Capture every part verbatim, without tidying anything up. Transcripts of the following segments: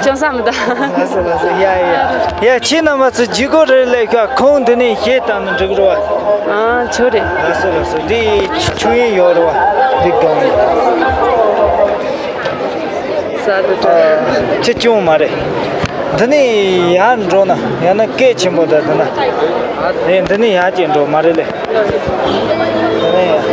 ཅུང་ཟད་མི་འདུག་ལགས་སོ་ལགས་སོ། ཡ་ཡ་ཡ། ཁྱེད་རྣམ་པ་ཚོ་ལྗིད་ཁོག་རེ་སླེབས་ཤག་ཁོང་འདི་ནས་གཞས་བཏང་ན་འགྲིག་རེད་བ། ཨ་ཆོག་རེད། ལགས་སོ་ལགས་སོ། འདི་ཆོས་ཡིན་ཡོད་རེད་བ། འདི་སྒང་ཡིན། ས་དུ་ཁྱེད་ཅུང་མ་རེད། འདི་ནས་ཡར་འགྲོ་ན་ཡང་ན་སྐད་ཆེན་པོ་དང་འདི་ན། རེད། འདི་ནས་ཡར་ཅིག་འགྲོ་མ་རེད་ལེ། འདི་ནས་ཡར།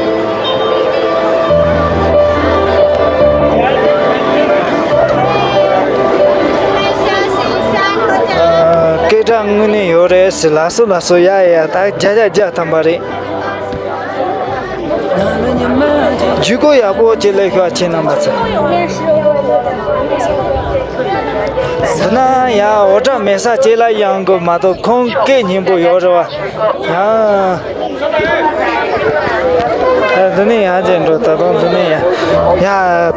སྐད་གྲགས་དངོས་གནས་ཡོད་རེད་ཟེར། ལགས་སོ་ལགས་སོ། ཡ་ཡ། ད་བརྒྱ་ཆ་བརྒྱ་ཐམ་པ་རེད། ལྗིད་ཁོག་ཡག་པོ་ཅིག་སླེབས་ཤག་ཁྱེད་རྣམ་པ་ཚོ། འདི་ན་ཡ་འོ་སྒྲ་མེད་ས་ཅིག་ལ་ཡོང་དགོས་མ་གཏོགས་ཁོང་སྐད་སྙན་པོ་ཡོད་རེད་བ། ཡ། ཨ། འདི་ནས་ཡར་ཅིག་འགྲོ། ད་དུང་འདི་ནས་ཡར། ཡ།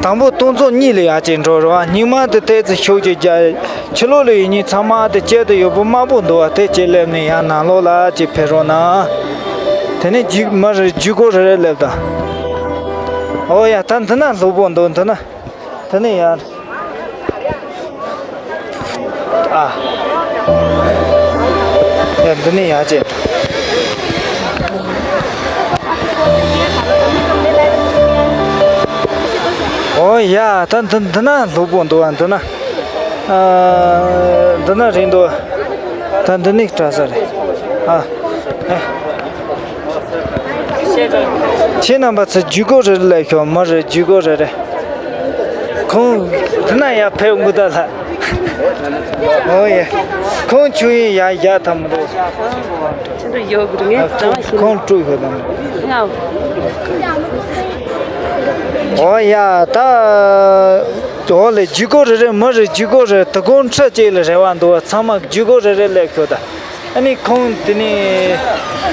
དང་པོ་སྟོང་ཚོ་གཉིས་ལ་ཡར་ཅིག་འགྲོ་རེད་བ། སྙིང་མ་དེ་ཏོག་ཙམ་ཤུགས་ཅིག་རྒྱག་ཕྱི་ལོགས་ལ་ཡིན་ཉིན་ཚང་མ་དེ་དཔྱད་དུ་ཡོད་པོ་དམར་པོ་འདུག་བ། དེ་ཅིག་སླེབས་ནས་ཡར་ནང་ལོགས་ལ་ཅིག་ཕེབས་རོགས་གནང་། དེ་ནས་ལྗིད་མར་ལྗིད་ཁོག་རེ་རེ་སླེབས་དང་། ཨོ་ཡ། ད་འདི་ན་ལྷུག་པོ་འདུག་འདི་ན། དེ་ནས་ཡར། ཨ། ཡ། འདི་ནས་ཡར་ཅིག་ཨོ་ཡ། ད་འདི་འདི་ན་ལྷུག་པོ་འདུག་བ། འདི་ན། ཨ། འདི་ན་རེད་འདུག་ད་འདི་ནས་དྲག་ས་རེད། ཨ། ཨེ། ཁྱེད་རྣམ་པ་ཚོ་ལྗིད་ཁོག་རེ་རེ་སླེབས་ཤག་མར་ལྗིད་ཁོག་རེ་རེ། ཁོང་འདི་ན་ཡར་ཕེབས་དགོས་ད་ལ། ཨོ་ཡ། ཁོང་ཆུ་ཡིན་ཡ་ཡ་ཐམ་རོ། ཁྱེད་ཚོ་ཡོད་དགོས་ངས་གྲྭ་བ་ཞིག་ཁོང་སྤྲུག་ཡོད་དམ། ཡ། ཨོ་ཡ། ད། ཨོ་ལེ། ལྗིད་ཁོག་རེ་རེ། མར་ལྗིད་ཁོག་རེ། དོ་དགོང་ཁྲི་གཅིག་ལ་རེ་བ་འདུག་བ། ཚང་མ་ལྗིད་ཁོག་རེ་རེ་སླེབས་ཤག་ད། ཨ་ནི་ཁོང་དེ་ནས།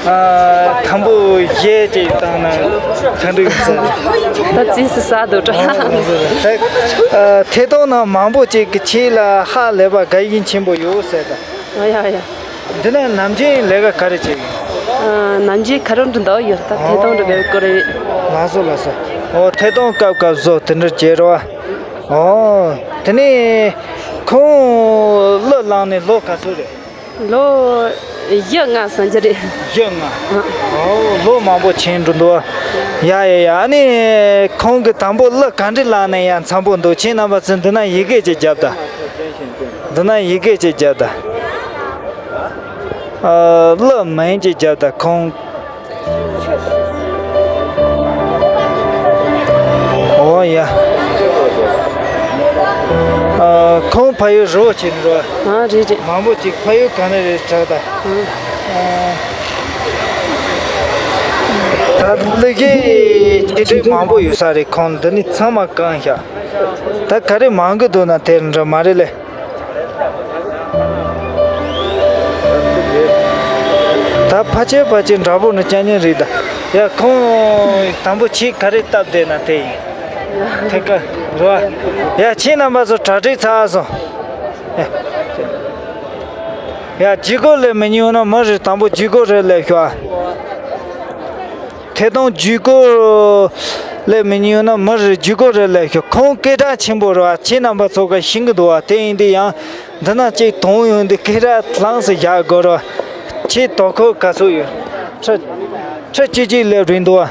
ཨ། དང་པོ་གཞས་ཅིག་བཏང་ན་གང་འགྲིག་ཟེར། ད་རྩིས་སུ་ཟ་འདུག་དྲ། ཨ། ཐད་གཏོང་ནང་མང་པོ་ཅིག་གིས་ཁྱེད་ལ་ཧ་ལས་པ་དགའ་ཞེན་ཆེན་པོ་ཡོད་ཟེར་ད། ཨ་ཡ་ཡ། འདི་ན་ནམ་རྒྱུན་ལས་ཀ་ག་རེ་བྱེད་ཀྱི། ཨ། ནམ་རྒྱུན་ཁ་རོག་འདྲ་འདུག་ཡོད། ད་ཐད་གཏོང་འདྲ་བའི་སྐོར་རེད། ལགས་སོ་ལགས་སོ། ཨོ། ཐད་གཏོང་སྐབས་སྐབས་སུ་དེ་འདྲ་བྱེད་རོགས། ཨོ། དེ་ནས་ཁོང་གླུ་བླངས་ནས་ལོ་ག་ཚོད་རེད། ལོ་བཞི་ལྔ་ཟིན་གྱི་རེད། བཞི་ལྔ། ཨ། ཨོ། ལོ་མང་པོ་ཕྱིན་འགྲོ་འདུག་ཡ་ཡ་ཡ། ཨ་ནི་ཁོང་གིས་དང་པོ་གླུ་ག་འདྲ་བླངས་ནས་ཡ་མཚམས་པོ་འདུག་ཁྱེད་རྣམ་པ་ཚོས་འདི་ན་ཡི་གེ་ཅིག་བརྒྱབ་ད། འདི་ན་ཡི་གེ་ཅིག་བརྒྱབ་ད། ཨ། གླུ་མིང་ཅིག་བརྒྱབ་ད་ཁོང་། ཨོ་ཡ། ཨ། ཁོང་ཕ་ཡུལ་རི་བོ་ཆེ་ནས་རེད་བ། ཨ། རེད་རེད། མང་པོ་ཅིག་ཕ་ཡུལ་ག་ནས་རེད་དྲག་ད། ཨ། ད་གླུ་གཞས་ཆེ་གྲས་མང་པོ་ཡོད་ས་རེད། ཁོང་འདི་ནས་ཚང་མ་བཀང་ཤག་ད་ག་རེ་མང་གི་འདུག་ན་དེ་འདྲ་མ་རེད་ལེ། ད་ཕལ་ཆེར་ཕལ་ཆེར་འདྲ་པོ་འདྲ་རྐྱང་རྐྱང་རེད་ད། ཡ། ཁོང་དང་པོ་ཁྱེད་ག་རེ་སྟབས་བདེ་ན་དེ་ཡིན། ཐད་ཀར་རོ། ཡ། ཁྱེད་རྣམ་པ་ཚོ་གྲ་སྒྲིག་ཚར་སོང་། ཡ། ལྗིད་ཁོག་ལས་མི་ཉུང་ན་མི་རེ་དང་པོ་ལྗིད་ཁོག་རེ་ལས་ཤོག་ཐད་གཏོང་ལྗིད་ཁོག་ལས་མི་ཉུང་ན་མི་རེ་ལྗིད་ཁོག་རེ་ལས་ཤོག་ཁོང་སྐད་གྲགས་ཆེན་པོ་རེད་བ། ཁྱེད་རྣམ་པ་ཚོ་ག་ཤེས་ཀྱི་འདུག་བ། དེ་ཡིན་དུས་ཡང་འདི་ན་གཅིག་དོན་ཡོང་དུས་སྐད་གྲགས་ལངས་སུ་བཞག་དགོས་རེད་བ། ཁྱེད་དོ་ཁུར་ག་ཚོད་ཡོད། ཁྲི་ཁྲི་གཅིག་གཅིག་སླེབས་རེད་འདུག་བ།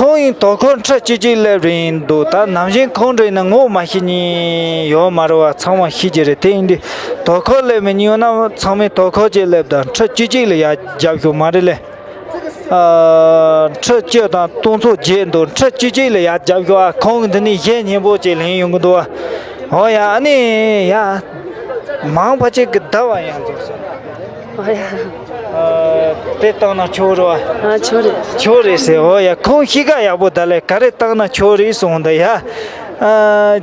ཁོང་ཡིན་དོ་ཁུར་ཁྲི་གཅིག་གཅིག་སླེབས་རེད་འདུག་ད་ནམ་རྒྱུན་ཁོང་འདྲ་ཡིན་ན་ངོ་མ་ཤེས་མཁན་ཡོད་མ་རེད་བ། ཚང་མ་ཤེས་ཀྱི་རེད། དེ་ཡིན་དུས་དོ་ཁུར་སླེབས་མི་ཉུང་ན་ཚང་མས་དོ་ཁུར་གཅིག་སླེབས་དང་། ཁྲི་གཅིག་གཅིག་ལ་ཡར་རྒྱབ་ཤོག་མ་རེད་ལེ། ཨ། ཁྲི་བཅུ་དང་སྟོང་ཚོ་བརྒྱད་འདུག་ཁྲི་བཅུ་གཅིག་ལ་ཡར་རྒྱབ་ཤོག་ཨ། ཁོང་གི་འདི་ནས་གཞས་སྙན་པོ་ཅིག་ལེན་ཡོང་གི་འདུག་ཨོ་ཡ། ཨ་ནི་ཡ། མང་ཕལ་ཆེར་གྱི་ཟླ་བ་ཡང་རྫོགས་སོང་། ཨོ་ཡ། ཨ། དེ་བཏང་ན་ཆོག་རེད་བ། ཨ། ཆོག་རེད། ཆོག་རེད་ཟེར། ཨོ་ཡ། ཁོང་གཤིས་ཀ་ཡག་པོ་ད་ལས་ག་རེ་བཏང་ན་ཆོག་རེད་གསུངས་འདུག་ཡ། ཨ།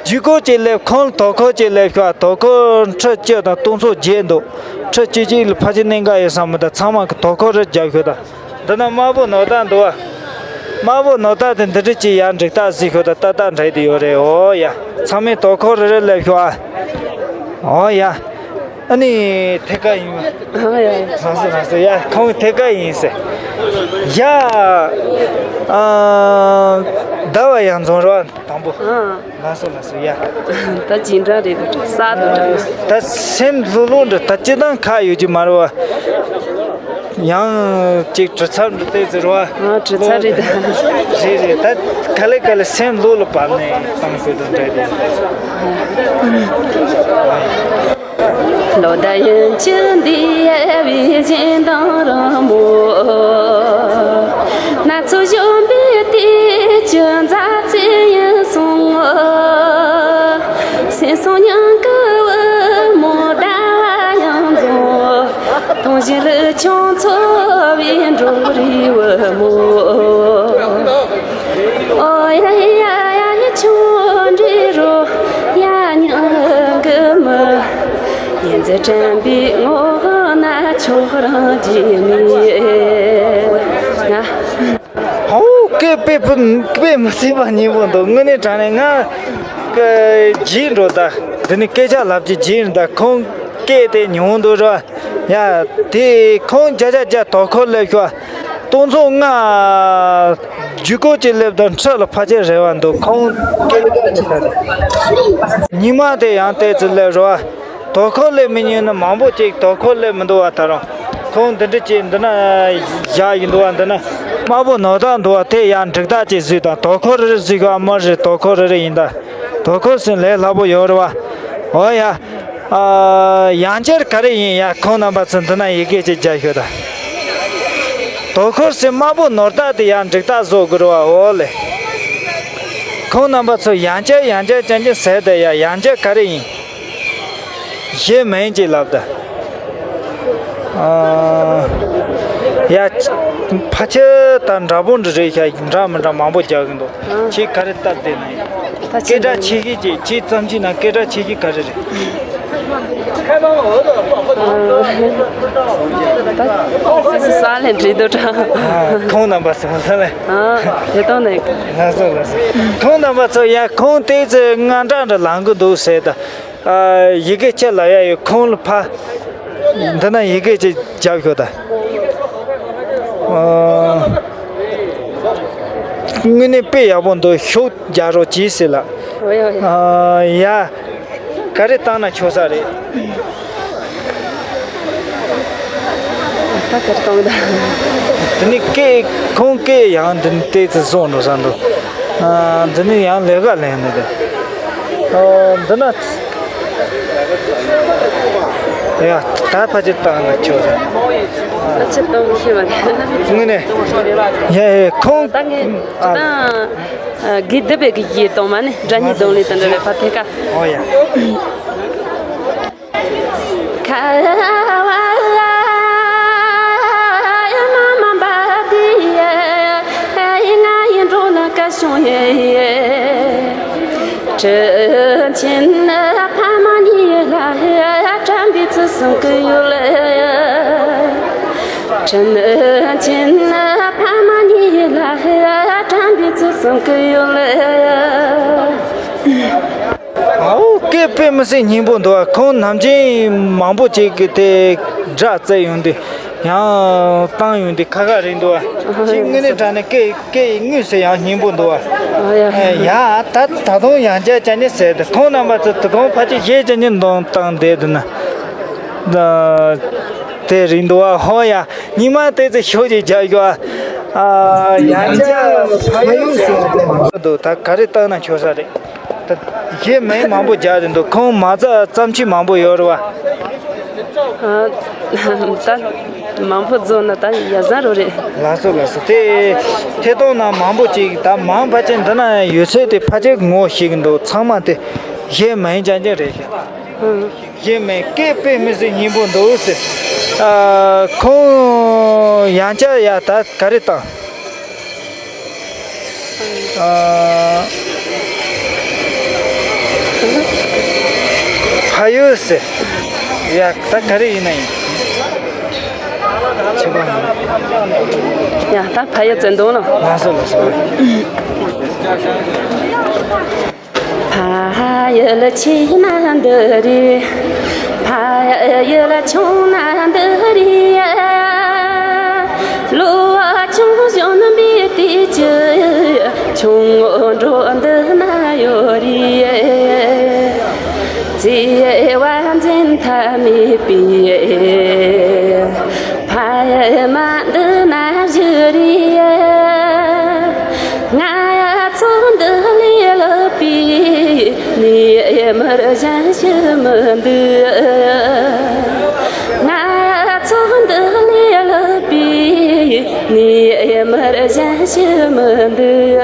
ལྗིད་ཁོག་ཅིག་སླེབས། ཁོང་དོ་ཁུར་ཅིག་སླེབས་ཤོག་དོ་ཁུར་ཁྲི་བཅུ་དང་སྟོང་ཚོ་བརྒྱད་འདུག་ཁྲི་བཅུ་གཅིག་ལ་ཕལ་ཆེར་གནད་འགག་ཡོད་ས་མི་འདུག་ཚང་མ་གི་དོ་ཁུར་རེ་རྒྱབ་ཤོག་ད། འདི་ན་དམར་པོ་ནོར་བདག་འདུག་བ། དམར་པོ་ནོར་བདག་དེ་འདི་འདྲ་ཅིག་ཡར་འགྲིག་རྟགས་གཟིགས་ཤོག་ད། ཏག་ཏག་འགྲིག་དེ་ཡོད་རེད། ཨོ་ཡ། ཚང་མས་དོ་ཁུར་རེ་རེ་སླེབས་ཤོག་ཨ། ཨོ་ཡ། ཨ་ནི་ཐད་ཀ་ཡིན། ཨ་ཡ་ཡ། ལགས་སོ་ལགས་སོ། ཡ་ཁོང་ཐད་ཀ་ཡིན་ཟེར། ཡ། ཨ། ཟླ་བ་ཡང་རྫོང་རོ་དང་པོ། ཨ། ལགས་སོ་ལགས་སོ། ཡ། ད་ཇི་འདྲ་རེད་འདུག་ས་འདུག་ད་སེམས་ལྷོད་ལྷོད་འདྲ། ད་སྤྱི་བཏང་ཁ་ཡོད་ཀྱི་མ་རེད་བ། ཡང་ཅིག་གྲི་ཚབ་འདྲ་བལྟས་ཚེ་རོ། ཨ་གྲི་ཚབ་རེད་ད། རེད་རེད། ད་ག་ལེ་ག་ལེ་སེམས་ལྷོད་ལྷོད་བབས་ནས་བཏང་ཤོད་དང་འདྲ་རེད། ལོ་ཟླ་ཡུན་གྱི་འདས་པའི་བཞིན་མདངས་རིང་མོ། ན་ཚོད་གཞོན་པའི་དུས་ཀྱི་མཛའ་བརྩེ་ཡིན་གསུང་ངོ་། སེམས་སོང་མྱང་གི་བུ་མོ་ཟླ་བ་ཡང་རྫོང་། དུང་བཞིན་ལུས་ཆུང་འཚོ་བའི་འབྲོག་རིའི་བུ་མོ། ཨོ་ཡ་ཡ་ཡ་ཡ་ཆུང་འདྲིས་རོ་ཡ་ཉང་གི་མི། ཡིན་ཟེར་དྲན་པའི་ངོ་ན་ཁྱོད་རང་རྗེས་མི། ཧའོ། སྐད་དཔེ་ཕུ་དཔེ་མི་སྲིད་པ་སྙན་པོ་འདུག་དངོས་གནས་དྲང་གནས་ང་གི་བརྗེད་འགྲོ་ད། འདི་ནི་སྐད་ཆ་ལབ་ཀྱི་བརྗེད་འགྲོ་ད། ཁོང་སྐད་དེ་ཉུང་འདུག་ར། ཡ། དེ་ཁོང་བརྒྱ་ཆ་བརྒྱ་དོ་ཁུར་སླེབས་ཤོག་སྟོང་ཚོ་ལྔ་རྒྱུ་སྐོར་གྱི་སླེབས་དང་ཁྲི་ལ་ཕལ་ཆེར་རེ་བ་འདུག་ཁོང་སྐད་ཆ་ཆེ་ད་རེད། ཉི་མ་དེ་ཡང་ཏོག་ཙམ་སླེབས་རོགས། དོ་ཁུར་སླེབས་མི་ཉན་ནི་མང་པོ་ཅིག་དོ་ཁུར་སླེབས་མི་འདུག་བ། ད་རུང་ཁོང་འདི་འདྲ་ཅིག་འདི་ན་བཞག་ཡིན་འདུག་བ། འདི་ན་དམར་པོ་ནོར་བདག་འདུག་བ། དེ་ཡང་འགྲིག་ཐག་ཅིག་བཟོས་དང་། དོ་ཁུར་རེ་རེ་བཟོས་ག་མ་རེད། དོ་ཁུར་རེ་རེ་ཡིན་ད། དོ་ཁུར་ཟིན་ལས་སླ་པོ་ཡོད་རེད་བ། འོ་ཡ། ཨ། ཡང་བསྐྱར་ག་རེ་ཡིན་ཡ། ཁོང་རྣམ་པ་ཚོ་འདི་ན་ཡི་གེ་ཅིག་རྒྱག་ཤོག་ད། དོ་ཁུར་ཟིན་དམར་པོ་ནོར་བདག་དེ་ཡང་འགྲིག་ཐག་བཟོ་དགོས་རེད་བ། འོ་ལེ། ཁོང་རྣམ་པ་ཚོ་ཡང་བསྐྱར་ཡང་བསྐྱར་ཅན་ཅན་ཟེར་དེ་ཡ། ཡང་བསྐྱར་ག་རེ་ཡིན། གཞན་མིན་ཅིག་ལབ་ད། ཨ། ཡ། ཕལ་ཆེར་ད་འདྲ་པོ་འདྲ་རེད་ཤག་འདྲ་མི་འདྲ་མང་པོ་རྒྱག་གི་འདུག་ཨ། ཁྱེད་ག་རེ་སྟབས་བདེ་ན་ཡིན། ད་སྐད་གྲགས་ཆེ་ཤོས་ཀྱི་ཁྱེད་ཙམ་ཅིག་ན་སྐད་གྲགས་ཆེ་ཤོས་ག་རེ་རེད། ཨ། ད་ས་ལས་འདྲི་འདུག་ད། ཨ། ཁོང་རྣམ་པ་ཚོ་ས་ལས། ཨ། དེ་དང་ནས། ལགས་སོ་ལགས་སོ། ཁོང་རྣམ་པ་ཚོ་ཡ། ཁོང་ཏོག་ཙམ་དངངས་སྐྲག་འདྲ་ལངས་གི་འདུག་ཟེར་ད། ཨ། ཡི་གེ་ཁྱེད་ལ་ཡ་ཡོད། ཁོང་ལ་ཕ། འདི་ན་ཡི་གེ་ཅིག་རྒྱབ་ཤོག་ད། ཨ། དངོས་གནས་དཔེ་ཡག་པོ་འདུག་ཤུགས་རྒྱག་རོགས་གྱིས་ཟེར་ལ། ཨོ་ཡ་ཨོ་ཡ། ཨ། ཡ། ག་རེ་བཏང་ན་ཆོག་ས་རེད། ད་ག་རེ་བཏང་ད། འདི་ནི་སྐད་ཁོང་སྐད་ཡང་འདི་ནི་ཏོག་ཙམ་བཟོ་འགྲོ་ས་འདུག་ཨ། འདི་ནི་ཡང་ལས་ཀ་ལས་ནི་རེད། ཨ། འདི་ན། ཡ། ད་ཕལ་ཆེར་བཏང་ན་ཆོག་ས། ཕལ་ཆེར་བཏང་ཤེས་པ་རེད། དངོས་གནས། ཡ་ཡ། ཁོང་། ད་ངས་ཨ། ད་ཨ། གི་འདི་བས་གི་ཡིད་གཏོང་མ་ནི་སྒྲ་སྙན་གཏོང་ལེ་དང་འདྲ་བའི་ཕ་ཐེ་ཀ་ཨོ་ཡ། ཁ་བ་ལ་ཡ་མ་མ་འབབ་དེ་ཡ། ཡིན་ང་ཡིན་འགྲོ་ན་ཀ་བྱུང་ཡ། དྲིན་ཆེན་ཕ་མ་གཉིས་ལ་དྲན་པའི་ཚུལ་གསུང་གི་ཡོད་ལ། དྲིན་ཆེན་ཕ་མ་གཉིས་ལ་དྲན་པའི་ཚུལ་གསུང་གི་ཡོད་ལ། ཨའོ། སྐད་དཔེ་མི་སྲིད་སྙན་པོ་འདུག་ཁོང་ནམ་རྒྱུན་མང་པོ་ཅིག་གིས་དེ་སྒྲ་བཙལ་ཡོང་དུས་ཡང་བཏང་ཡོང་དུས་ཁ་ཁ་རེད་འདུག་ཁྱེད་དངོས་གནས་དྲང་གནས་སྐད་སྐད་དངོས་སུ་ཡང་སྙན་པོ་འདུག་ཨ་ཡ། ཡ། ད་ད་དུང་ཡང་བསྐྱར་བསྐྱར་ནས་ཟེར་ཏེ། ཁོང་རྣམ་པ་ཚོ་ད་དུང་ཕལ་ཆེར་གཞས་བསྐྱར་ནས་འདོན་བཏང་བསྡད་འདུག་ན། ད་དེ་རེད་འདུག་ཨ། ཧོ་ཡ། ཉི་མ་དེ་ཚོ་ཤོག་ཅིག་རྒྱག་ཤོག་ཨ། ཡང་བསྐྱར་ཕ་ཡུལ་ཟེར་ཏེ་འདུག་ད་ག་རེ་བཏང་ན་ཆོག་ས་རེད། ད་གཞས་མིང་མང་པོ་རྒྱག་རེད་འདུག་ཁོང་མ་རྩ་བརྩམས་ཆོས་མང་པོ་ཡོད་རེད་བ། ཨ། ད་མང་པོ་བཟོ་ན་ད་ཡ་བཟང་རོ་རེད། ལགས་སོ་ལགས་སོ། དེ་ཐད་གཏོང་ནང་མང་པོ་ཅིག་ད་མང་ཕལ་ཆེར་འདི་ན་ཡོད་ཚད་དེ་ཕལ་ཆེར་ངོ་ཤེས་ཀྱི་འདུག་ཚང་མ་དེ་གཞས་མིང་རྐྱང་རྐྱང་རེད་ཤག་ཨ། གཞས་མིང་སྐད་དཔེ་མི་སྲིད་སྙན་པོ་འདུག་ཟེར། ཨ། ཁོང་ཡང་བསྐྱར་ཡ་ད་ག་རེ་བཏང་། ཨ། ཕ་ཡུལ་ཟེར། ཡ་ད་ག་རེ་ཡིན་ན་ཡིན། ཆེ་བ་ཡིན། ཡ་ད་ཕ་ཡུལ་ཟེར་འདུག་ལ། ལགས་སོ་ལགས་སོ། ཕ་ཡུལ་ཆེ་ན་འདི་རེད། ཕ་ཡུལ་ཆུང་ན་འདི་རེད། ལོ་ཆུང་གཞོན་པའི་དུས་ཀྱི་ཆུང་ངུ་འགྲོ་འདི་ན་ཡོད་རེད། བརྩེ་བ་འཛིན་ཐབས་མེད་པའི་ཕ་ཡུལ་མ་འདི་ན་བཞུགས་རེད། ང་ཚོ་འདི་ལས་ལྷག་པའི་ནས་མར་གཞན་ཞིག་མི་འདུག་ང་ཚོ་འདི་ལས་ལྷག་པའི་ནས་མར་གཞན་ཞིག་མི་འདུག་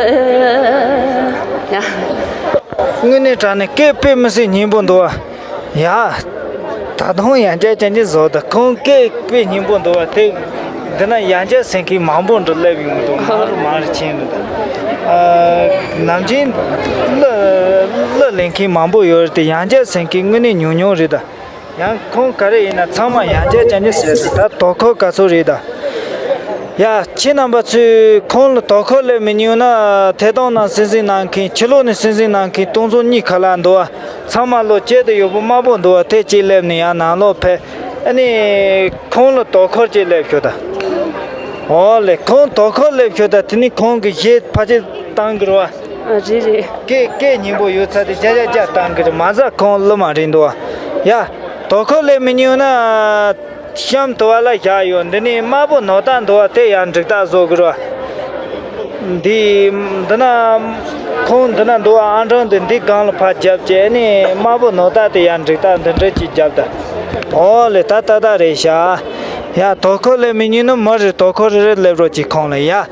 དངོས་གནས་དྲང་གནས་སྐད་དཔེ་མི་སྲིད་སྙན་པོ་འདུག་བ། ཡ། ད་དུང་ཡང་བསྐྱར་ཅན་གྱི་བཟོ་ད་ཁོང་སྐད་དཔེ་སྙན་པོ་འདུག་བ་དེ། འདི་ན་ཡང་བསྐྱར་གསན་མཁན་མང་པོ་འདྲ་སླེབས་ཡོང་འདུག་མང་རུ་མང་རུ་ཕྱིན་འདུག་ད། ནམ་རྒྱུན་གླུ་གླུ་ལེན་མཁན་མང་པོ་ཡོད་རེད་དེ་ཡང་བསྐྱར་གསན་མཁན་དངོས་གནས་ཉུང་ཉུང་རེད་ད། ཡང་ཁོང་ག་རེ་ཡིན་ན་ཚང་མ་ཡང་བསྐྱར་ཅན་གྱི་ཟེར་ད་དོ་ཁུར་ག་ཚོད་རེད་ད། ཡ། ཁྱེད་རྣམ་པ་ཚོས་ཁོང་ལ་དོ་ཁུར་སླེབས་མི་ཉུང་ན་ཐད་གཏོང་ནང་གསན་གཟིགས་གནང་མཁན་ཕྱི་ལོགས་ནས་གསན་གཟིགས་གནང་མཁན་སྟོང་ཚོ་གཉིས་ཁ་ལག་འདུག་བ། ཚང་མ་ལོ་སྐྱིད་དུ་ཡོད་པོ་དམར་པོ་འདུག་བ་དེ་གཅིག་སླེབས་ནས་ཡང་ནང་ལོགས་ཕེབས། ཨ་ནི། ཁོང་ལ་དོ་ཁུར་གཅིག་སླེབས་ཤོག་ད། ཨོ་ལེ་ཁོང་དོ་ཁུར་སླེབས་ཤོག་ད་དེ་ནི་ཁོང་གི་གཞས་ཕལ་ཆེར་བཏང་གི་རེད་བ། ཨ་རེད་རེད། སྐད་སྐད་སྙན་པོ་ཡོད་ཚ་དེ་རྒྱ་རྒྱ་རྒྱ་བཏང་གི་རེད་མ་ཟ་ཁོང་གླུ་མ་རིང་འདུག་བ། ཡ། དོ་ཁུར་སླེབས་མི་ཉུང་ན། གཤམ་དུ་བ་ལ་བཞག་ཡོད་འདི་ནི་དམར་པོ་ནོར་ད་འདུག་བ་དེ་ཡང་འགྲིག་ད་བཟོ་གི་རེད་བ། འདི། འདི་ན། ཁོང་འདི་ན་འདུག་བ་ཨང་གྲངས་འདི་འདི་སྒང་ལ་ཕར་རྒྱབ་བྱས་ནས་དམར་པོ་ནོར་ད་དེ་ཡང་འགྲིག་ད་འདི་འདྲ་ཅིག་རྒྱབ་ད། ཨོ་ལེ་ད་ད་ད་རེད་ཤག་ཡ་དོ་ཁུར་སླེབས་མི་ཉུང་ན་མི་རེ་དོ་ཁུར་རེ་རེ་སླེབས་རོགས་གྱིས་ཁོང་ལ་ཡ། ཨ།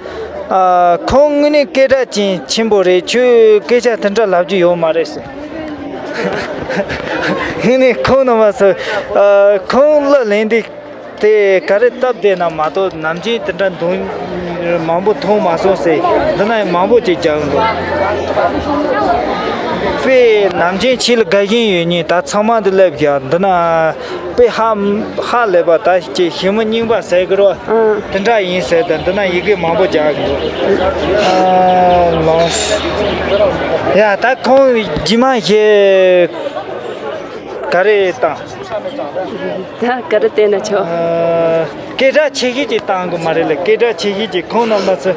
ཁོང་དངོས་གནས་སྐད་གྲགས་ཅན་ཆེན་པོ་རེད་ཁྱོད་སྐད་ཆ་དེ་འདྲ་ལབ་རྒྱུ་ཡོད་མ་རེད་ཟེར། དངོས་གནས་ཁོང་རྣམ་པ་ཚོ། ཨ། ཁོང་གླུ་ལེན་དུས་དེ་ག་རེ་སྟབས་བདེ་ན་མ་གཏོགས་ནམ་རྒྱུན་དེ་འདྲ་འདུག་མང་པོ་མཐོང་མ་སོང་ཟེར་འདི་ན་ཡང་མང་པོ་ཅིག་རྒྱག་གི་འདུག་དཔེ་ནམ་རྒྱུན་ཁྱེད་ལ་དགའ་བཞིན་ཡོད་ཉིན་ད་ཚང་མ་འདི་སླེབས་ཀྱང་འདི་ན། དཔེ་ཧ་ཧ་ལས་པ་ད་ཅིག་ཞི་མོ་རྙིང་པ་ཟེར་གི་རོ། ཨང་། དེ་འདྲ་ཡིན་ཟེར་ད་འདི་ན་ཡི་གེ་མང་པོ་རྒྱག་གི་འདུག་ཨ་ལོང་། ཡ་ད་ཁོང་རྗེས་མ་ཞེས་ག་རེ་བཏང་། ད་ག་རེ་བལྟས་ན་ཆོག་ཨ། སྐད་གྲགས་ཆེ་ཤོས་ཅིག་བཏང་དགོས་མ་རེད་ལ་སྐད་གྲགས་ཆེ་ཤོས་ཅིག་ཁོང་རྣམ་པ་ཚོ་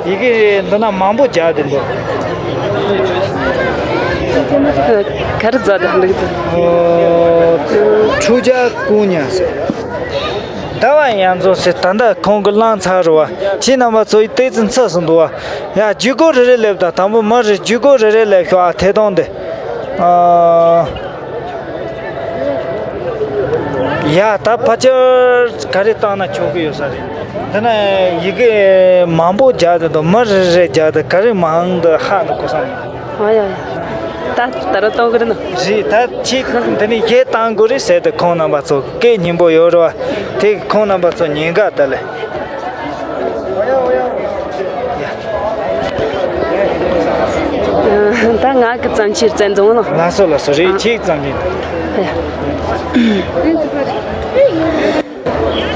ཡི་གེ་འདི་ན་མང་པོ་རྒྱག་བསྡད་འདུག་ག་རེ་རྫོགས་དང་འདུག་ཚོ། ཁྲུ་ཇ་ཀུ་ཉ་ཟེར། ཟླ་བ་ཡང་རྫོགས་ཟེར་ད་ལྟ་ཁོང་གི་བླངས་ཚར་རུ་བ། ཁྱེད་རྣམ་པ་ཚོ་ཡི་ཏོག་ཙམ་འཚུབ་སོང་འདུག་བ། ཡ་བརྒྱུད་སྐུར་རེ་རེ་སླེབས་དང་དང་པོ་མི་རེ་བརྒྱུད་སྐུར་རེ་རེ་སླེབས་ཤོག་ཨ་ཐད་གཏོང་དེ། ཨ། ཡ་ད་ཕལ་ཆེར་ག་རེ་བཏང་ན་ཆོག་གི་ཡོད་ས་རེད། འདི་ན་ཡི་གེ་མང་པོ་རྒྱག་དེ་དང་མི་རེ་རེ་རྒྱག་དེ་ག་རེ་མང་དུ་ཧ་འདུག་གོ་ས་མེད། ཨ་ཡ་ཡ། ད་ད་རུང་གཏོང་གི་རེད་ན། རེད་ད་ཁྱེད་འདི་ནས་གཞས་བཏང་དགོས་རེད་ཟེར་དུ་ཁོང་རྣམ་པ་ཚོ་སྐད་སྙན་པོ་ཡོད་རེད་བ། དེ་ཁོང་རྣམ་པ་ཚོ་ཉན་ག་ད་ལེ། ད་ང་གི་བརྩམས་ཆོས་བཙན་རྫོང་ལ། ལགས་སོ་ལགས་སོ་རེད་ཁྱེད་བརྩམས་ཡིན།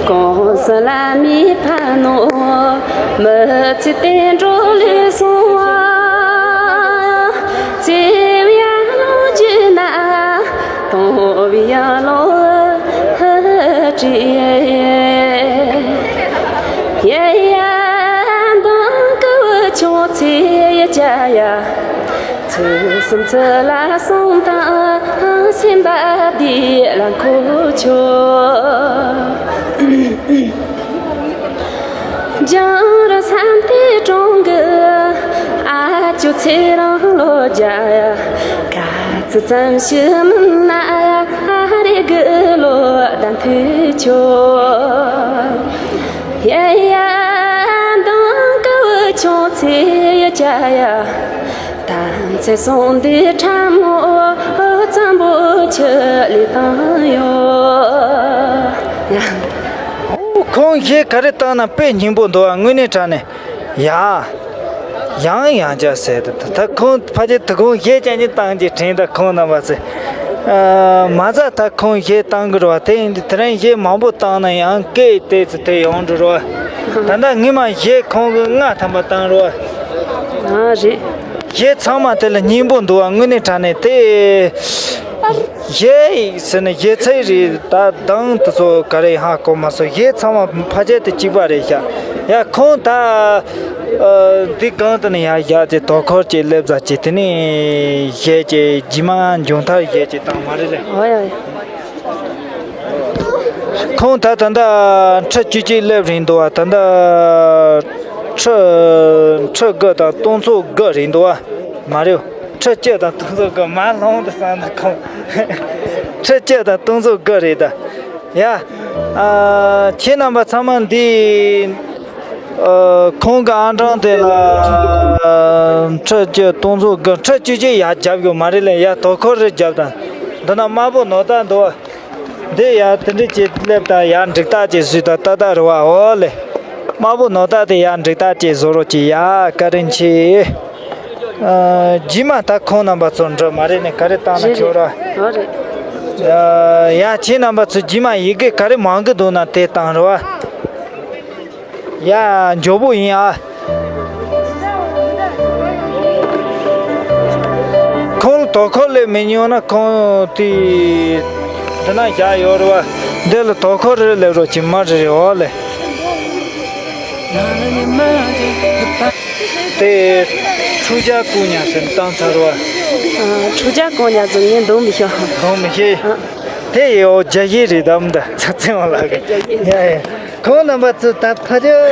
གོང་ས་བླ་མའི་ཕ་ནོ་མི་ཚེ་བསྟན་འགྲོ་ལས་སོང་བ། བརྩེ་བའི་ཡང་ལོ་རྒྱུད་ན་དང་བའི་ཡང་ལོ་ཧ་ཧ་བྲིས། ཡ་ཡ་མདང་དཀར་བོ་ཆུང་ཚེ་ཡ་ཅ་ཡ། ཚེ་གསུམ་ཚེ་ལ་སོང་དང་སེམས་པ་བདེ་ལ་འཁོར་ཆོག་ལྗང་རུ་བསམ་དེ་གྲོང་གི་ཨ་ཅོ་ཚེ་རིང་ལོ་བརྒྱ་ཡ། ག་ཚོད་ཙམ་ཞིག་མིན་ན་ཡ་རེ་གི་ལོ་ཟླ་མཐུད་ཆོག་ཡ་ཡ་མདང་དཀར་བོ་ཆུང་ཚེ་ཡ་ཅ་ཡ། དམ་ཚིག་སྲུང་འདི་ཁྲ་མོ་གཙང་པོ་ཆུ་ལས་བཏང་ཡོད། ཁོང་གཞས་ག་རེ་བཏང་ན་དཔེ་སྙིང་པོ་འདུག་ཨ་དངོས་གནས་དྲང་གནས། ཡ། ཡང་ཡང་བསྐྱར་ཟེར་དུ་ད་ཁོང་ཕ་ཆེ་དུ་ཁོང་གཞས་ཅན་གྱི་བཏང་གི་དྲན་ད་ཁོང་རྣམ་པ་ཚེ། མ་ཚད་ད་ཁོང་གཞས་བཏང་གི་རེད་བ་དེ་ཡིན་དུས་དེ་རིང་གཞས་མང་པོ་བཏང་ན་ཡང་སྐད་དེ་ཚེ་དེ་ཡོང་འགྲོ་རེད་བ། ད་ལྟ་ངས་མ་གཞས་ཁོང་གི་ལྔ་ཐམ་པ་བཏང་རེད་བ། ཨ་རེད། གཞས་ཚང་མ་དེ་ལ་སྙིང་པོ་འདུག་བ་དངོས་གནས་དྲང་གནས་དེ། གཞས་ཟེར་ནས་གཞས་ཚིག་རེད། ད་གདངས་དེ་ཚོ་ག་རེ་ཧ་གོ་མ་སོང་། གཞས་ཚང་མ་ཕལ་ཆེར་དེ་གཅིག་པ་རེད་ཤག་ཡ་ཁོང་ད་ཨ་འདི་གང་དུ་ནས་ཡར་བཞག་ཅིག་དོ་ཁུར་ཅིག་སླེབས་ཟ་ཅིག་དེ་ནས་གཞས་ཅིག་རྗེས་མ་མཇུག་མཐར་གཞས་ཅིག་བཏང་མ་རེད་ལེ། ཨོ་ཡ་ཡ། ཁོང་ད་ད་ལྟ་ཁྲི་བཅུ་གཅིག་སླེབས་རན་འདུག་བ། ད་ལྟ་ཁྲི་ཁྲི་དགུ་དང་སྟོང་ཚོ་དགུ་རེད་འདུག་བ། མ་རེད། ཁྲི་བཅུ་དང་སྟོང་ཚོ་དགུ་མ་ལྷུང་དུ་སོང་ན་ཁོང་། ཁྲི་བཅུ་དང་སྟོང་ཚོ་དགུ་རེད་ད། ཡ། ཨ། ཁྱེད་རྣམ་པ་ཚང་མ་འདི། ཨ། ཁོང་གི་ཨང་གྲངས་དེ་ལ། ཨ། ཁྲི་བཅུ་སྟོང་ཚོ་དགུ། ཁྲི་བཅུ་གཅིག་ཡར་རྒྱབ་ཡོད་མ་རེད་ལེ། ཡ་དོ་ཁུར་རེ་རྒྱབ་དང་། འདི་ན་དམར་པོ་ནོར་ད་འདུག་བ། འདི་ཡ་དེ་འདྲ་ཅིག་སླེབས་དང་ཡ་འགྲིག་རྟགས་ཅིག་བཟོས་དང་ཏག་ཏག་རེད་བ། འོ་ལེ། དམར་པོ་ནོར་ད་དེ་ཡ་འགྲིག་རྟགས་ཅིག་བཟོ་རོགས་ཅིག་ཡ། བཀའ་དྲིན་ཆེ། ཨ། རྗེས་མ་ད་ཁོང་རྣམ་པ་ཚོ་འགྲོ་མ་རེད་ནས་ག་རེ་བཏང་ན་རེད་ཆོག་ར། རེད། ཨ། ཡ་ཁྱེད་རྣམ་པ་ཚོ་རྗེས་མ་ཡི་གེ་ག་རེ་མང་གི་འདུག་ན་དེ་བཏང་རེད་བ། ཡ། མགྱོགས་པོ་ཡིན་ཨ། ཁོང་ལ་དོ་ཁུར་སླེབས་མི་ཉོ་ན་ཁོང་དེ་འདི་ན་བཞག་ཡོད་རེད་བ། འདི་ལ་དོ་ཁུར་རེ་སླེབས་རོགས་ཅིག་མ་རེད་རེད། འོ་ལེ། དེ་ཁྲུ་ཇ་ཀུ་ཉ་ཟེར་བཏང་ཚར་བ། ཨ། ཁྲུ་ཇ་ཀུ་ཉ་ཟེར་ངས་འདོན་མི་ཤེས། འདོན་མི་ཤེས། ཨ། དེ་ཡི་འོ་རྒྱ་གཞས་རེད་དམ་ད་ཚ་ཚེ་བ་ལགས་ཀྱི། རྒྱ་གཞས། ཡ་ཡ། ཁོང་རྣམ་པ་ཚོ་ད་ཕ་ཆོས།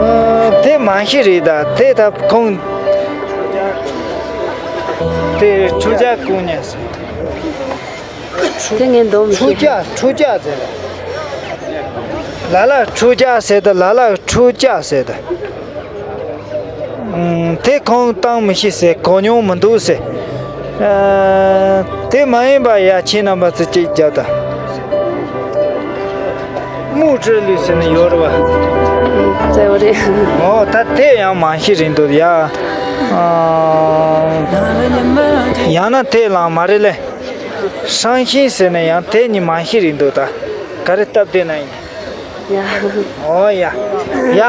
ཨ། དེ་མང་ཤོས་རེད་ད། དེ་ད་ཁོང་། དེ་ཁྲུ་ཇ་ཀུ་ཉ་ཟེར། དེ་ངས་འདོན་མི་ཤེས། ཁྲུ་ཇ་ཁྲུ་ཇ་ཟེར། ལ་ལ་ཁྲུ་ཇ་ཟེར་ད། ལ་ལ་ཁྲུ་ཇ་ཟེར་ད། ཨུམ། དེ་ཁོང་བཏང་མི་ཤེས་ཟེར། གོ་མྱོང་མི་འདུག་ཟེར། ཨ། དེ་མ་ཡིན་པ་ཡ་ཁྱེད་རྣམ་པ་ཚོ་གཅིག་རྒྱབ་དང་། དམུ་ཁྲི་ལུས་ཟེར་ནས་ཡོད་རེད་བ། ཨུམ། ཟེར་བ་རེད། འོ་ད་དེ་ཡང་མང་ཤོས་རེད་འདུག་ཡ། ཨ། ཡང་ན་དེ་ལང་མ་རེད་ལེ། ཧྲང་ཤིང་ཟེར་ནས་ཡང་དེ་གཉིས་མང་ཤོས་རེད་འདུག་ད། ག་རེ་སྟབས་བདེ་ན་ཡིན། ཡ། ཨོ་ཡ། ཡ།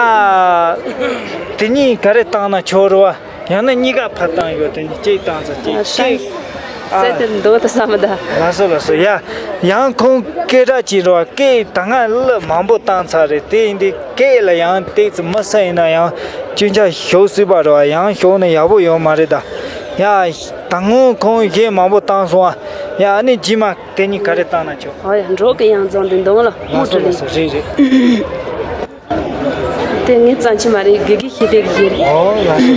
དེ་གཉིས་ག་རེ་བཏང་ན་ཆོག་རེད་བ། ཡང་ན་གཉིས་ཀ་ཕར་བཏང་ཡོད། དེ་གཉིས་གཅིག་བཏང་ཚེ་གཅིག་ཨ། གཅིག་ཨ། ཟེར་དེ་འདུག་ད་བསམ་མི་གདའ། ལགས་སོ་ལགས་སོ། ཡ། ཡང་ཁོང་སྐད་གྲགས་ཅིག་རེད་བ། སྐད་ད་སྔ་གླུ་མང་པོ་བཏང་ཚར་རེད། དེ་ཡིན་དུས་སྐད་ལ་ཡང་ཏོག་ཙམ་མི་སྲིད་ཡིན་ན་ཡང་སྐྱོན་ཆ་ཞུགས་སྲིད་པ་རེད་བ། ཡང་ཞུགས་ན་ཡག་པོ་ཡོད་མ་རེད་ད། ཡ། ད་སྔོན་ཁོང་གཞས་མང་པོ་བཏང་སོང་ཨ། ཡ། ཨ་ནི་རྗེས་མ་དེ་གཉིས་ག་རེ་བཏང་ན་ཆོག་ཨ་ཡ། འགྲོ་གི་ཡང་རྫོང་འདི་འདོང་ལ་མུ་ལགས་སོ་ལགས་སོ། རེད་རེད། དེ་ངའི་རྩ་ཆེ་མ་རེད། དགེ་རྒན་ཤེས་དེ་གི་རེད། ཨོ་ལགས་སོ།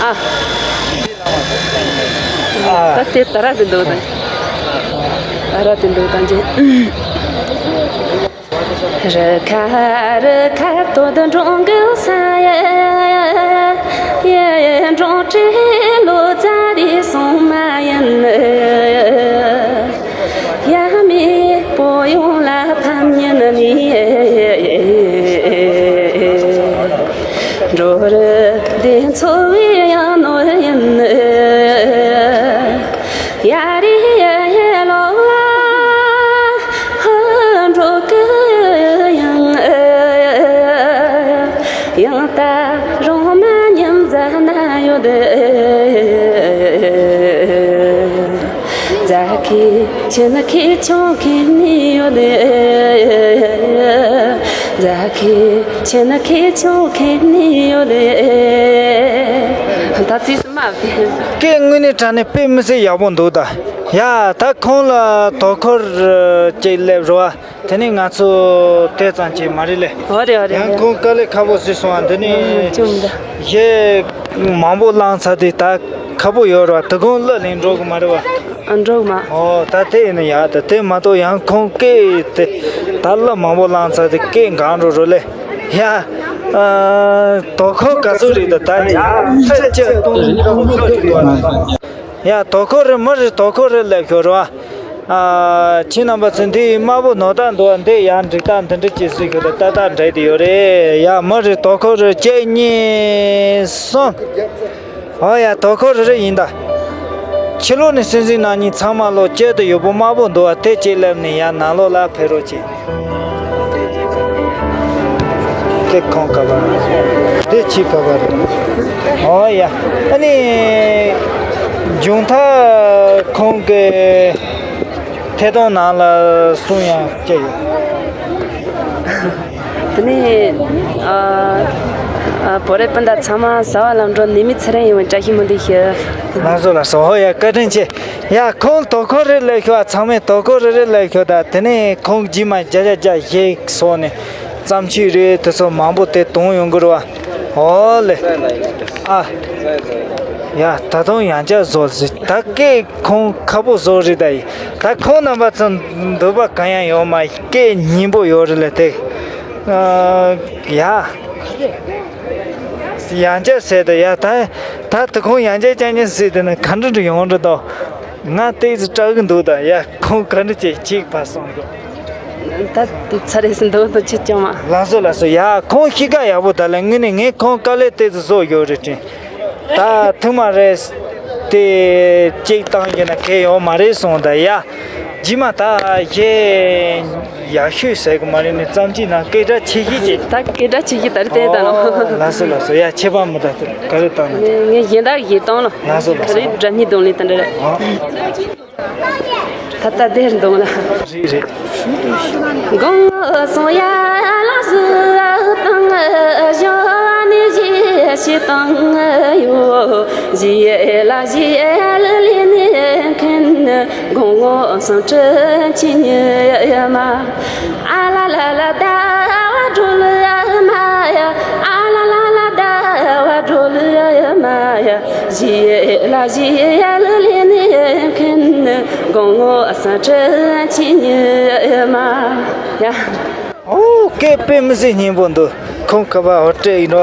ཨ། ཨ། ད་དེ་ད་ར་དེ་འདོག་དང་། ད་ར་དེ་འདོག་དང་ཅི། རི་ཁ་རི་ཁ་དོ་དུ་འགྲོ་གི་ས་ཡ། ཡ་འགྲོ་བྲེ་ལོ་ཙཱ་རི་སོང་མ་ཡིན། ཡ་མི་པོ་ཡོང་ལ་ཕམ་ཉིན་ནི། འགྲོ་རུ་དེ་འཚོ་བའི་ཡང་ནོར་ཡིན། ཡ་རི་ཡ་ལོ་ཧ་འགྲོ་གི་ཡང་ཡང་ད་རོང་མ་ཉམས་ཟ་ན་ཡོད། རྫ་ཁའི་ཆུ་ནི་ཁའི་ཆུང་ཁའི་ནི་ཡོད། རྫ་ཁའི་ཆུ་ནི་ཁའི་ཆུང་ཁའི་ནི་ཡོད། ད་ཙིས་མ་སྐད་དངོས་གནས་དྲང་གནས་དཔེ་མི་སྲིད་ཡག་པོ་འདུག་ད། ཡ་ད་ཁོང་ལ་དོ་ཁུར་ཅིག་སླེབས་རོགས། དེ་ནས་ང་ཚོ་དེ་ཙམ་གྱིས་མ་རེད་ལེ། ཨོ་རེད་ཨོ་རེད། ཡང་ཁོང་དཀའ་ལས་ཁག་པོ་བཟོས་སོང་ཨ། འདི་ནས་ཨ་ཅུང་འདྲ། གཞས་མང་པོ་བླངས་ཚར་དུས་ད་ཁག་པོ་ཡོད་རེད་བ། དོ་དགོང་གླུ་ལེན་འགྲོ་གི་མ་རེད་བ། ཨ་འགྲོ་གི་མ། ཨོ་ད་དེ་ཡིན་ན་ཡག་ད་དེ་མ་གཏོགས་ཡང་ཁོང་སྐད་དེ་ད་གླུ་མང་པོ་བླངས་ཚར་དུས་སྐད་འགག་འགྲོ་རེད་ལེ། ཡ། ཨ། དོ་ཁུར་ག་ཚོད་རེད་ད། ད་ཡ་ཁྲི་བཅུ་སྟོང་ཁྲི་བཅུ་ཡོད་རེད། ཡ་དོ་ཁུར་རེ་མི་རེ་དོ་ཁུར་རེ་སླེབས་ཤོག་རེད་བ། ཨ། ཁྱེད་རྣམ་པ་ཚོ་འདི་དམར་པོ་ནོར་ད་འདུག་འདི་ཡང་འགྲིག་ད་འདི་འདྲ་ཅིག་སྲིད་ཤོག་ད་ཏག་ཏག་འགྲིག་དེ་ཡོད་རེད། ཡ་མི་རེ་དོ་ཁུར་རེ་གཅིག་གཉིས་གསུམ། ཨོ་ཡ་དོ་ཁུར་རེ་རེ་ཡིན་ད། ཕྱི་ལོགས་ནས་སྲིད་འཛིན་ནང་གཉིས་ཚང་མ་ལོ་གཅིག་ཏུ་ཡོད་པོ་དམར་པོ་འདུག་བ། དེ་གཅིག་སླེབས་ནས་ཡ་ནང་ལོགས་ལ་ཕེབས་རོགས་གྱིས། དེ་ཁོང་ག་པར། དེ་ཁྱི་ག་པར། ཨོ་ཡ། ཨ་ནི། མཇུག་མཐར་ཁོང་གི་ཐད་གཏོང་ནང་ལ་གསུང་ཡང་བསྐྱལ་ཡོད། དེ་ནས་ཨ་ཨ་བོད་རིགས་སྤུན་ཟླ་ཚང་མ་གཟའ་བ་ལམ་འགྲོ་ནད་མེད་ཚེ་རིང་ཡོང་བའི་བཀྲ་ཤིས་སྨོན་འདུན་ཞུ། ལགས་སོ་ལགས་སོ། ཧོ་ཡ་བཀའ་དྲིན་ཆེ། ཡ་ཁོང་དོ་ཁོ་རེ་ལས་ཤོག་ཚང་མས་དོ་ཁོ་རེ་རེ་ལས་ཤོག་ད་དེ་ནས་ཁོང་རྗེས་མ་བརྒྱ་ཆ་བརྒྱ་ཞིག་སོང་ནས་བརྩམས་ཆོས་རེད་དེ་ཚོ་མང་པོ་དེ་གཏོང་ཡོང་གི་རེད་བ། ཨོ་ལེ། ཨ། ཡ་ད་དུང་ཡང་བསྐྱར་བཟོ་ཟིག་ད་སྐད་ཁོང་ཁ་པོ་བཟོ་རེད་ད་ཡིན། ད་ཁོང་རྣམ་པ་ཚོ་འདོད་པ་གང་ཡང་ཡོད་མ་སྐད་སྙན་པོ་ཡོད་རེད་ལ་དེ། ཨ། ཡ། ཡང་བསྐྱར་ཟེར་ད་ཡ་ད། ད་དུ་ཁོང་ཡང་བསྐྱར་ཅང་ཉན་ཟེར་དེ་ན་ག་འདྲ་འདྲ་ཡོང་རེད་དོ། ང་ཏོག་ཙམ་སྐྲག་གི་འདུག་ད་ཡ་ཁོང་ག་འདྲ་བྱེད་ཅིག་ཕར་སོང་གི། ད་དེ་ཚར་རེད་ཟིན་འདུག་ཏུ་ཅི་ཅང་མ། ལགས་སོ་ལགས་སོ། ཡ་ཁོང་གཤིས་ཀ་ཡག་པོ་ད་ལ་དངོས་གནས་ངས་ཁོང་དཀའ་ལས་ཏོག་ཙམ་བཟོ་ཡོད་རེད་དྲན། ད་ཐུག་མ་རེད། དེ་གཅིག་བཏང་གི་ན་གལ་ཡོད་མ་རེད་སོང་ད་ཡ། རྗེས་མ་ད་གཞས་ཡག་ཤོས་ཟེར་གི་མ་རེད་ནི་བརྩམས་ཆོས་ནང་སྐད་གྲགས་ཆེ་ཤོས་ཅིག་ད་སྐད་གྲགས་ཆེ་ཤོས་ད་རེད་དེ་ད་ནོ། ལགས་སོ་ལགས་སོ། ཡ་ཁྱད་པར་མི་འདུག་ག་རེ་བཏང་ན། ངས་གཞན་དག་གཞས་བཏང་ལ། ལགས་སོ་ལགས་སོ། ག་རེ་སྒྲ་སྙན་གཏོང་ལེ་ད་འདྲ་རེད། ཨ། ད་ལྟ་དེར་འདུག་ལ། རེད་རེད། དགོང་སོང་ཡ་ལགས་སུ་བཏང་བཞག་ནས་གཞས་ཤིག་བཏང་ཡོད། གཞས་ལ་གཞས་ལ་ལས་ནས་མཁན། དགོང་མོ་སང་ཁྲི་ཆི་ཉི་ཡ་མ། ཨ་ལ་ལ་ལ་ཟླ་བ་སྒྲོལ་མ་ཡ། ཨ་ལ་ལ་ལ་ཟླ་བ་སྒྲོལ་མ་ཡ། གཞས་ལ་གཞས་ལ་ལས་ནས་མཁན། དགོང་མོ་སང་ཁྲི་ཆི་ཉི་མ་ཡ། ཨོ་སྐད་དཔེ་མི་སྲིད་སྙན་པོ་འདུག་ཁོང་ཁ་པར་ཧོ་སྤྲད་ཡིན་ནོ།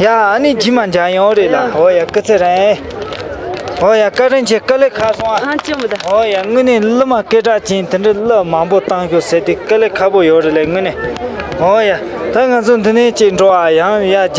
ཡ་ཨ་ནི་རྗེས་མ་མཇལ་ཡོང་རེད་ལ། ཨོ་ཡ་སྐུ་ཚེ་རིང་། ཨོ་ཡ་བཀའ་དྲིན་ཆེ། དཀའ་ལས་ཁག་སོང་ཨ། ཨ་ཅི་མི་ད། ཨོ་ཡ་དངོས་གནས་གླུ་མ་སྐད་གྲགས་ཅན་དེ་འདྲའི་གླུ་མང་པོ་བཏང་ཤོག་ཟེར་དེ་དཀའ་ལས་ཁག་པོ་ཡོད་རེད་ལས་དངོས་གནས། ཨོ་ཡ་ད་ང་ཚོ་འདི་ནས་ཅིག་འགྲོ་ཨ། ཡང་ཡ་